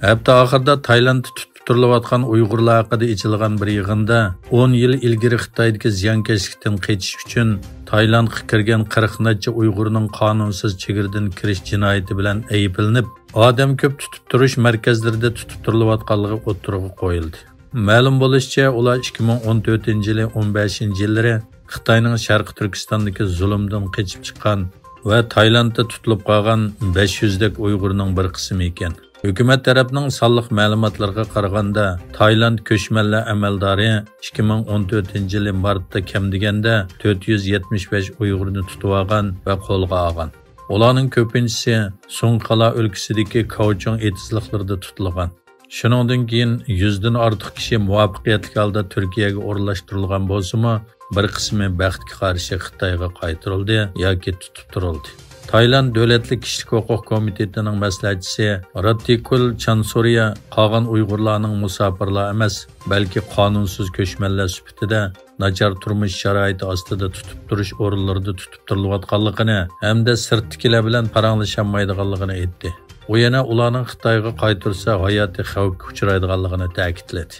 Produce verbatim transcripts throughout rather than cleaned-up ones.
ھەپتە ئاخىرىدا تايلاندتا تۇتۇپ تۇرۇلۇۋاتقان ئۇيغۇرلار ھەققىدە ئېچىلغان بىر يىغىندا، ئون يىل ئىلگىرى خىتايدىكى زىيانكەشلىكتىن قېچىش ئۈچۈن تايلاندقا كىرگەن قىرىق نەچچە ئۇيغۇرنىڭ قانۇنسىز چېگرىدىن كىرىش جىنايىتى بىلەن ئەيىبلىنىپ، ئادەم كۆپ تۇتۇپ تۇرۇش مەركەزلىرىدە تۇتۇپ تۇرۇلۇۋاتقانلىقى ئوتتۇرىغا قويۇلدى. مەلۇم بولۇشىچە، ئۇلار ئىككى مىڭ ئون تۆتىنچى يىلى، ئون بەشىنچى يىللىرى خىتاينىڭ شەرقىي تۈركىستاندىكى زۇلۇمدىن قېچىپ چىققان ۋە تايلاندتا تۇتۇلۇپ قالغان بەش يۈزدەك ئۇيغۇرنىڭ بىر قىسمى ئىكەن. ھۆكۈمەت تەرەپنىڭ سانلىق مەلۇماتلىرىغا قارىغاندا، تايلاند كۆچمەنلەر ئەمەلدارى ئىككى مىڭ ئون تۆتىنچى يىلى مارتتا كەم دېگەندە تۆت يۈز يەتمىش بەش ئۇيغۇرنى تۇتۇۋالغان ۋە قولغا ئالغان. ئۇلارنىڭ كۆپىنچىسى سۇڭخالا ئۆلكىسىدىكى كاۋچۇڭ ئېتىزلىقلىرىدا تۇتۇلغان. شۇنىڭدىن كېيىن يۈزدىن ئارتۇق كىشى مۇۋەپپەقىيەتلىك ھالدا تۈركىيەگە ئورۇنلاشتۇرۇلغان بولسىمۇ، بىر قىسمى بەختكە قارشى خىتايغا قايتۇرۇلدى ياكى تۇتۇپ تۇرۇلدى. تايلاند دۆلەتلىك كىشىلىك ھوقۇق كومىتېتىنىڭ مەسلىھەتچىسى راتتىكۇل چانسورىيا قالغان ئۇيغۇرلارنىڭ مۇساپىرلار ئەمەس، بەلكى قانۇنسىز كۆچمەنلەر سۈپىتىدە ناچار تۇرمۇش شارائىتى ئاستىدا تۇتۇپ تۇرۇش ئورۇنلىرىدا تۇتۇپ تۇرۇلۇۋاتقانلىقىنى ھەمدە سىرتتىكىلەر بىلەن پاراڭلىشالمايدىغانلىقىنى ئېيتتى. ئۇ يەنە ئۇلارنىڭ خىتايغا قايتۇرسا ھاياتى خەۋپكە ئۇچرايدىغانلىقىنى تەكىتلىدى.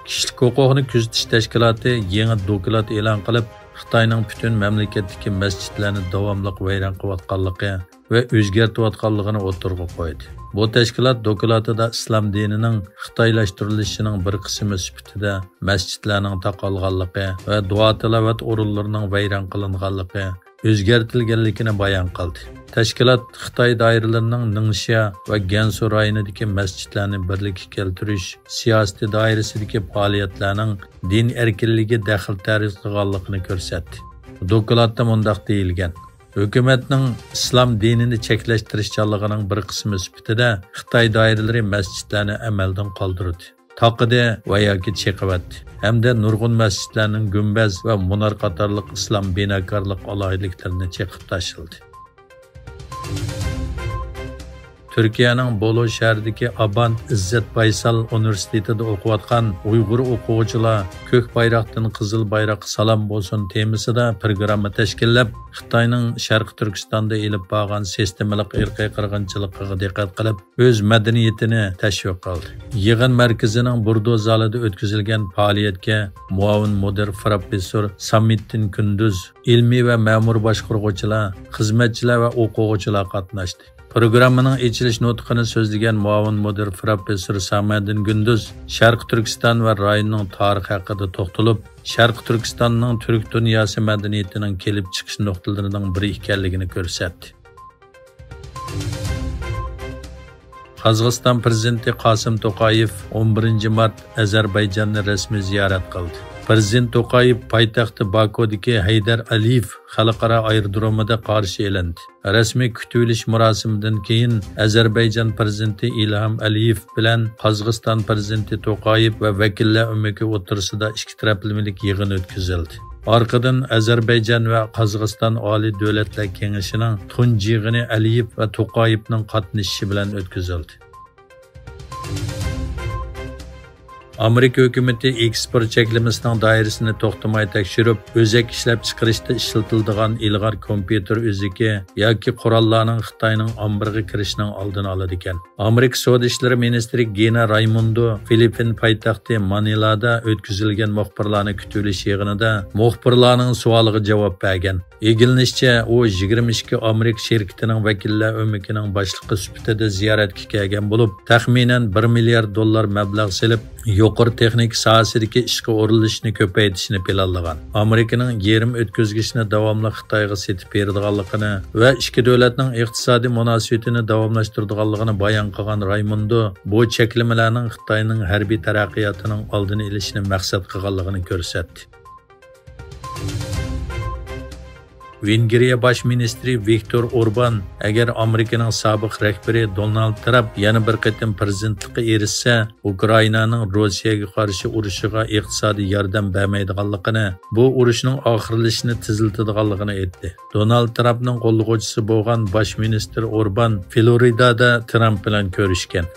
كىشىلىك ھوقۇقنى كۆزىتىش تەشكىلاتى يېڭى دوكلات ئېلان قىلىپ، خىتاينىڭ پۈتۈن مەملىكەتتىكى مەسچىتلەرنى داۋاملىق ۋەيران قىلىۋاتقانلىقى ۋە ئۆزگەرتىۋاتقانلىقىنى ئوتتۇرىغا قويدى. بۇ تەشكىلات دوكلاتىدا ئىسلام دىنىنىڭ خىتايلاشتۇرۇلۇشىنىڭ بىر قىسمى سۈپىتىدە مەسچىتلەرنىڭ تاقالغانلىقى ۋە دۇئا-تىلاۋەت ئورۇنلىرىنىڭ ۋەيران قىلىنغانلىقى، ئۆزگەرتىلگەنلىكىنى بايان قىلدى. تەشكىلات خىتاي دائىرىلىرىنىڭ نىڭشيا ۋە گەنسۇ رايونىدىكى مەسچىتلەرنى بىرلىككە كەلتۈرۈش سىياسىتى دائىرىسىدىكى پائالىيەتلەرنىڭ دىن ئەركىنلىكىگە دەخلى تەرۇز قىلغانلىقىنى كۆرسەتتى. دوكلاتتا مۇنداق دېيىلگەن: ھۆكۈمەتنىڭ ئىسلام دىنىنى چەكلەش تىرىشچانلىقىنىڭ بىر قىسمى سۈپىتىدە خىتاي دائىرىلىرى مەسچىتلەرنى ئەمەلدىن قالدۇردى، تاقىدى ۋە ياكى چېقىۋەتتى ھەمدە نۇرغۇن مەسچىتلەرنىڭ گۈمبەز ۋە مۇنار قاتارلىق ئىسلام بىناكارلىق ئالاھىدىلىكلىرىنى چېقىپ تاشلىدى. تۈركىيەنىڭ بولو شەھىرىدىكى ئابانت ئىززەت بايسال ئۇنىۋېرسىتېتىدا ئوقۇۋاتقان ئۇيغۇر ئوقۇغۇچىلار كۆك بايراقتىن قىزىل بايراققا سالام بولسۇن تېمىسىدا پىروگرامما تەشكىللەپ، خىتاينىڭ شەرقىي تۈركىستاندا ئېلىپ بارغان سىستېمىلىق ئىرقىي قىرغىنچىلىقىغا دىققەت قىلىپ، ئۆز مەدەنىيىتىنى تەشۋىق قىلدى. يىغىن مەركىزىنىڭ بۇردو زالىدا ئۆتكۈزۈلگەن پائالىيەتكە مۇئاۋىن مۇدىر پروفېسسور سامىتتىن كۈندۈز، ئىلمىي ۋە مەمۇرىي باشقۇرغۇچىلار، خىزمەتچىلەر ۋە ئوقۇغۇچىلار قاتناشتى. پروگراممىنىڭ ئېچىلىش نۇتقىنى سۆزلىگەن مۇئاۋىن مۇدىر پروفېسسور سامەدىن گۈندۈز شەرقىي تۈركىستان ۋە رايوننىڭ تارىخى ھەققىدە توختىلىپ، شەرقىي تۈركىستاننىڭ تۈرك دۇنياسى مەدەنىيىتىنىڭ كېلىپ چىقىش نۇقتىلىرىنىڭ بىرى ئىكەنلىكىنى كۆرسەتتى. قازاقىستان پىرېزىدېنتى قاسىم توقايېۋ ئون بىرىنچى مارت ئەزەربەيجاننى رەسمىي زىيارەت قىلدى. پىرېزىدېنت توقايېۋ پايتەختى باكۇدىكى ھەيدەر ئەلىيېۋ خەلقئارا ئايرودرومىدا قارشى ئېلىندى. رەسمىي كۈتۈۋېلىش مۇراسىمىدىن كېيىن، ئەزەربەيجان پىرېزىدېنتى ئىلھام ئەلىيېۋ بىلەن قازاقىستان پىرېزىدېنتى توقايېۋ ۋە ۋەكىللەر ئۆمىكى ئوتتۇرىسىدا ئىككى تەرەپلىمىلىك يىغىن ئۆتكۈزۈلدى. ئارقىدىن ئەزەربەيجان ۋە قازاقىستان ئالىي دۆلەتلەر كېڭىشىنىڭ تۇنجى يىغىنى ئەلىيېۋ ۋە توقايېۋنىڭ قاتنىشىشى بىلەن ئۆتكۈزۈلدى. ئامېرىكا ھۆكۈمىتى ئېكسپورت چەكلىمىسىنىڭ دائىرىسىنى توختىماي تەكشۈرۈپ، ئۆزەك ئىشلەپچىقىرىشتا ئىشلىتىلىدىغان ئىلغار كومپيۇتېر ئۈزۈكى ياكى قوراللارنىڭ خىتاينىڭ ئامبىرىغا كىرىشىنىڭ ئالدىنى ئالىدىكەن. ئامېرىكا سودا ئىشلىرى مىنىستىرى گىنا رايموندو فىلىپپىن پايتەختى مانىلادا ئۆتكۈزۈلگەن مۇخبىرلارنى كۈتۈۋېلىش يىغىنىدا مۇخبىرلارنىڭ سوئالىغا جاۋاب بەرگەن. ئىگىلىنىشىچە، ئۇ يىگىرمە ئىككى ئامېرىكا شىركىتىنىڭ ۋەكىللەر ئۆمىكىنىڭ باشلىقى سۈپىتىدە زىيارەتكە كەلگەن بولۇپ، تەخمىنەن بىر مىليارد دوللار مەبلەغ سېلىپ، يۇقىرى تېخنىكا ساھەسىدىكى ئىشقا ئورۇنلىشىشنى كۆپەيتىشنى پىلانلىغان. ئامېرىكىنىڭ يېرىم ئۆتكۈزگۈچنى داۋاملىق خىتايغا سېتىپ بېرىدىغانلىقىنى ۋە ئىككى دۆلەتنىڭ ئىقتىسادىي مۇناسىۋىتىنى داۋاملاشتۇرىدىغانلىقىنى بايان قىلغان رايموندو بۇ چەكلىمىلەرنىڭ خىتاينىڭ ھەربىي تەرەققىياتىنىڭ ئالدىنى ئېلىشنى مەقسەت قىلغانلىقىنى كۆرسەتتى. ۋېنگرىيە باش مىنىستىرى ۋىكتور ئوربان، ئەگەر ئامېرىكىنىڭ سابىق رەھبىرى دونالد ترامپ يەنە بىر قېتىم پىرېزىدېنتلىققا ئېرىشسە، ئۇكرائىنانىڭ روسىيەگە قارشى ئۇرۇشىغا ئىقتىسادىي ياردەم بەرمەيدىغانلىقىنى، بۇ ئۇرۇشنىڭ ئاخىرلىشىشىنى تېزلىتىدىغانلىقىنى ئېيتتى. دونالد ترامپنىڭ قوللىغۇچىسى بولغان باش مىنىستىر ئوربان فلورىدادا ترامپ بىلەن كۆرۈشكەن.